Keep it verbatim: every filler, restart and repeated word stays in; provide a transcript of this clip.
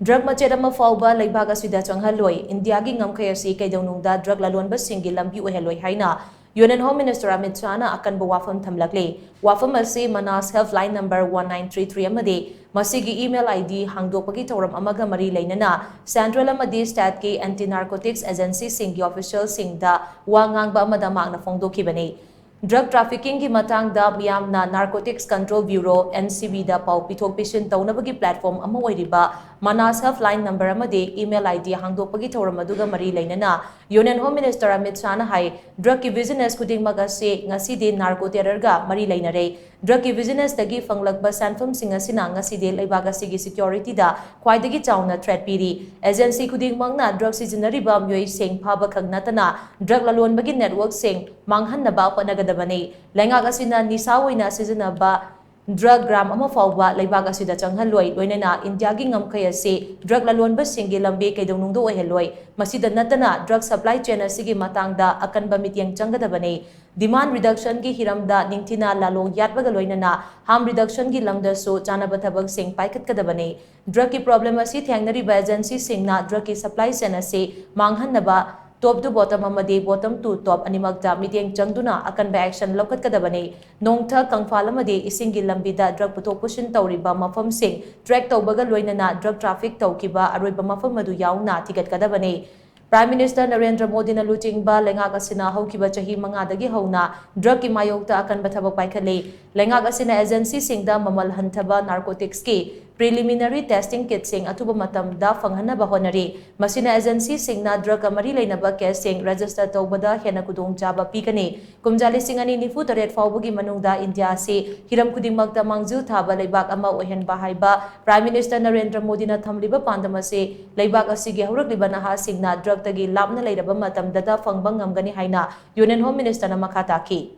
Drug ꯃꯆꯦꯠ ꯑꯃ ꯐꯥꯎꯕ ꯂꯩꯕꯥꯛ ꯑꯁꯤꯗ ꯆꯪꯍꯜꯂꯣꯏ꯫ ꯏꯟꯗꯤꯌꯥꯒꯤ ꯉꯝꯈꯩ ꯑꯁꯤ ꯀꯩꯗꯧꯅꯨꯡꯗ drug ꯂꯂꯣꯟꯕꯁꯤꯡꯒꯤ ꯂꯝꯕꯤ ꯑꯣꯏꯍꯜꯂꯣꯏ ꯍꯥꯏꯅ Union Home Minister ꯑꯃꯤꯠ ꯁꯥꯍꯅ ꯑꯀꯟꯕ ꯋꯥꯐꯝ ꯊꯝꯂꯛꯂꯤ꯫ ꯋꯥꯐꯝ ꯑꯁꯤ Manas Helpline number one nine three three ꯑꯃꯗꯤ ꯃꯁꯤꯒꯤ email ID ꯍꯥꯡꯗꯣꯛꯄꯒꯤ ꯊꯧꯔꯝ ꯑꯃꯒ ꯃꯔꯤ ꯂꯩꯅꯅ Central ꯑꯃꯗꯤ Stateꯀꯤ Anti Narcotics Agencyꯁꯤꯡꯒꯤ officialꯁꯤꯡꯗ ꯋꯥ ꯉꯥꯡꯕ ꯑꯃꯗ ꯃꯍꯥꯛꯅ ꯐꯣꯡꯗꯣꯛꯈꯤꯕꯅꯤ꯫ Drug traffickingꯒꯤ ꯃꯇꯥꯡꯗ ꯃꯤꯌꯥꯝꯅ Narcotics Control Bureau, NCBꯗ ꯄꯥꯎ ꯄꯤꯊꯣꯛ ꯄꯤꯁꯤꯟ ꯇꯧꯅꯕꯒꯤ platform ꯑꯃ ꯑꯣꯏꯔꯤꯕ Manas Helpline number ꯑꯃꯗꯤ email ID ꯍꯥꯡꯗꯣꯛꯄꯒꯤ ꯊꯧꯔꯝ ꯑꯗꯨꯒ ꯃꯔꯤ ꯂꯩꯅꯅ Union Home Minister ꯑꯃꯤꯠ ꯁꯥꯍꯅ ꯍꯥꯏ, drugꯀꯤ business ꯈꯨꯗꯤꯡꯃꯛ ꯑꯁꯤ ꯉꯁꯤꯗꯤ narco terrorꯒ ꯃꯔꯤ ꯂꯩꯅꯔꯦ꯫ Drugꯀꯤ businessꯇꯒꯤ ꯐꯪꯂꯛꯄ ꯁꯦꯟꯐꯝꯁꯤꯡ ꯑꯁꯤꯅ ꯉꯁꯤꯗꯤ ꯂꯩꯕꯥꯛ ꯑꯁꯤꯒꯤ securityꯗ ꯈ꯭ꯋꯥꯏꯗꯒꯤ ꯆꯥꯎꯅ threat ꯄꯤꯔꯤ꯫ Agency ꯈꯨꯗꯤꯡꯃꯛꯅ drug ꯁꯤꯖꯤꯟꯅꯔꯤꯕ ꯃꯤꯑꯣꯏꯁꯤꯡ ꯐꯥꯕ ꯈꯛ ꯅꯠꯇꯅ drug ꯂꯂꯣꯟꯕꯒꯤ networkꯁꯤꯡ ꯃꯥꯡꯍꯟꯅꯕ ꯍꯣꯠꯅꯒꯗꯕꯅꯤ꯫ ꯂꯩꯉꯥꯛ ꯑꯁꯤꯅ ꯅꯤꯁꯥ ꯑꯣꯏꯅ ꯁꯤꯖꯤꯟꯅꯕ drug gram ꯑꯃ ꯐꯥꯎꯕ ꯂꯩꯕꯥꯛ ꯑꯁꯤꯗ ꯆꯪꯍꯜꯂꯣꯏ, ꯂꯣꯏꯅꯅ ꯏꯟꯗꯤꯌꯥꯒꯤ ꯉꯝꯈꯩ ꯑꯁꯤ drug ꯂꯂꯣꯟꯕꯁꯤꯡꯒꯤ ꯂꯝꯕꯤ ꯀꯩꯗꯧꯅꯨꯡꯗ ꯑꯣꯏꯍꯜꯂꯣꯏ꯫ ꯃꯁꯤꯗ ꯅꯠꯇꯅ drug supply chain ꯑꯁꯤꯒꯤ ꯃꯇꯥꯡꯗ ꯑꯀꯟꯕ ꯃꯤꯠꯌꯦꯡ ꯆꯪꯒꯗꯕꯅꯤ꯫ Demand reductionꯒꯤ ꯍꯤꯔꯝꯗ ꯅꯤꯡꯊꯤꯅ ꯂꯥꯂꯣꯡ ꯌꯥꯠꯄꯒ ꯂꯣꯏꯅꯅ harm reductionꯒꯤ ꯂꯝꯗꯁꯨ ꯆꯥꯅꯕ ꯊꯕꯛꯁꯤꯡ ꯄꯥꯏꯈꯠꯀꯗꯕꯅꯤ꯫ Drugꯀꯤ problem ꯑꯁꯤ ꯊꯦꯡꯅꯔꯤꯕ agencyꯁꯤꯡꯅ drugꯀꯤ supply chain ꯑꯁꯤ ꯃꯥꯡꯍꯟꯅꯕ top to bottom ꯑꯃꯗꯤ bottom to top ꯑꯅꯤꯃꯛꯇ ꯃꯤꯠꯌꯦꯡ ꯆꯪꯗꯨꯅ ꯑꯀꯟꯕ action ꯂꯧꯈꯠꯀꯗꯕꯅꯤ꯫ ꯅꯣꯡꯊꯛ, ꯀꯪꯐꯥꯜ ꯑꯃꯗꯤ ꯏꯁꯤꯡꯒꯤ ꯂꯝꯕꯤꯗ drug ꯄꯨꯊꯣꯛ ꯄꯨꯁꯤꯟ ꯇꯧꯔꯤꯕ ꯃꯐꯝꯁꯤꯡ track ꯇꯧꯕꯒ ꯂꯣꯏꯅꯅ drug traffic ꯇꯧꯈꯤꯕ ꯑꯔꯣꯏꯕ ꯃꯐꯝ ꯑꯗꯨ ꯌꯥꯎꯅ ꯊꯤꯒꯠꯀꯗꯕꯅꯤ꯫ Prime Minister ꯅꯔꯦꯟꯗ꯭ꯔ ꯃꯣꯗꯤꯅ ꯂꯨꯆꯤꯡꯕ ꯂꯩꯉꯥꯛ ꯑꯁꯤꯅ ꯍꯧꯈꯤꯕ ꯆꯍꯤ ꯃꯉꯥꯗꯒꯤ ꯍꯧꯅ drugꯀꯤ ꯃꯥꯌꯣꯛꯇ ꯑꯀꯟꯕ ꯊꯕꯛ ꯄꯥꯏꯈꯠꯂꯤ꯫ ꯂꯩꯉꯥꯛ ꯑꯁꯤꯅ agencyꯁꯤꯡꯗ ꯃꯃꯜ ꯍꯟꯊꯕ narcoticsꯀꯤ preliminary testing kitꯁꯤꯡ ꯑꯊꯨꯕ ꯃꯇꯝꯗ ꯐꯪꯍꯟꯅꯕ ꯍꯣꯠꯅꯔꯤ꯫ ꯃꯁꯤꯅ agencyꯁꯤꯡꯅ drugꯀ ꯃꯔꯤ ꯂꯩꯅꯕ caseꯁꯤꯡ register ꯇꯧꯕꯗ ꯍꯦꯟꯅ ꯈꯨꯗꯣꯡꯆꯥꯕ ꯄꯤꯒꯅꯤ꯫ ꯀꯨꯝꯖꯥ ꯂꯤꯁꯤꯡ ꯑꯅꯤ ꯅꯤꯐꯨ ꯇꯔꯦꯠ ꯐꯥꯎꯕꯒꯤ ꯃꯅꯨꯡꯗ ꯏꯟꯗꯤꯌꯥ ꯑꯁꯤ ꯍꯤꯔꯝ ꯈꯨꯗꯤꯡꯃꯛꯇ ꯃꯥꯡꯖꯤꯜ ꯊꯥꯕ ꯂꯩꯕꯥꯛ ꯑꯃ ꯑꯣꯏꯍꯟꯕ ꯍꯥꯏꯕ Prime Minister ꯅꯔꯦꯟꯗ꯭ꯔ ꯃꯣꯗꯤꯅ ꯊꯝꯂꯤꯕ ꯄꯥꯟꯗꯝ ꯑꯁꯤ ꯂꯩꯕꯥꯛ ꯑꯁꯤꯒꯤ ꯍꯧꯔꯛꯂꯤꯕ ꯅꯍꯥꯁꯤꯡꯅ drugꯇꯒꯤ ꯂꯥꯞꯅ ꯂꯩꯔꯕ ꯃꯇꯝꯗꯇ ꯐꯪꯕ ꯉꯝꯒꯅꯤ ꯍꯥꯏꯅ Union Home Ministerꯅ ꯃꯈꯥ ꯇꯥꯈꯤ꯫